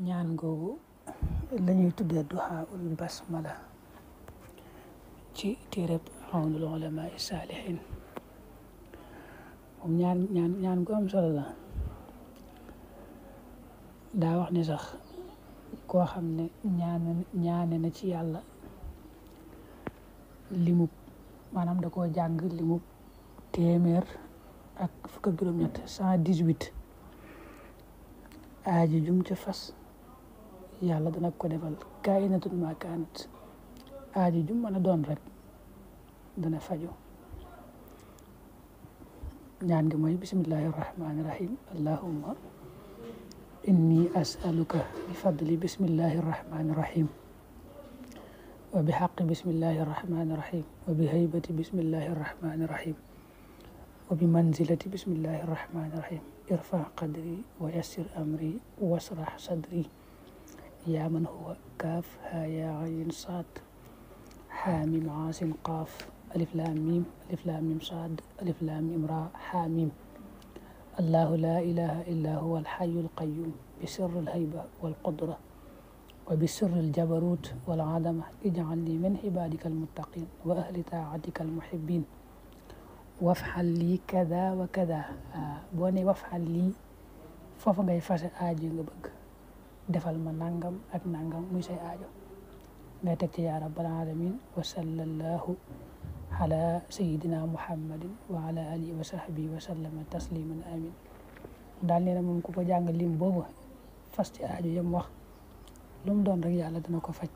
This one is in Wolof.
ñaan googu lañuy tuddee duhaa'ul basmala ci téereb Awnul Ulamaa Saalihiin moom ñaan gu am solo la. daa wax ne sax koo xam ne ñaane na ci yàlla limub maanaam da koo jàng limub téeméer ak fukk ak juróom-ñett 118 aaji jum ca fas yàlla dana ko defal kaa'inatun maa kaanat aaji jum mën a doon rek dana faju. ñaan gi mooy bismillahi rahmaani rahim allahumma inni as'aluka bi fadli bismillahi rahmaani rahim wa bi haqqi bismillahi rahmaani rahim wa bi haybati bismillahi rahmaani rahim wa bi manzilati bismillahi rahmaani rahim irfa qadri wa yassir amri wasrah sadri yaa man huwa kaaf haa yaa ayn saad haa mim aasin qaaf alif laam mim saad alif laam mim raa haa mim allahu laa ilaha illa huwa alxayu alqayum bi sirri alhayba walqudra wa bi sirri aljabarut waladama ij'alni min ibadika almuttaqin wa ahli taatika almuhibbin wafxal lii kada wa kada. boo ne wafxal lii foofa ngay fase aajo nga bëgg defal ma nangam ak nangam muy say aajo ngay teg ci yaa rabbal alamin wa sallallahu ala sayidina muhammadin wa ala alihi wa sahbihi wa sallama tasliman amin. daal nee na moom ku ko jàng lim boobu fas ci aajo yam wax lu mu doon rek yàlla dana ko faj.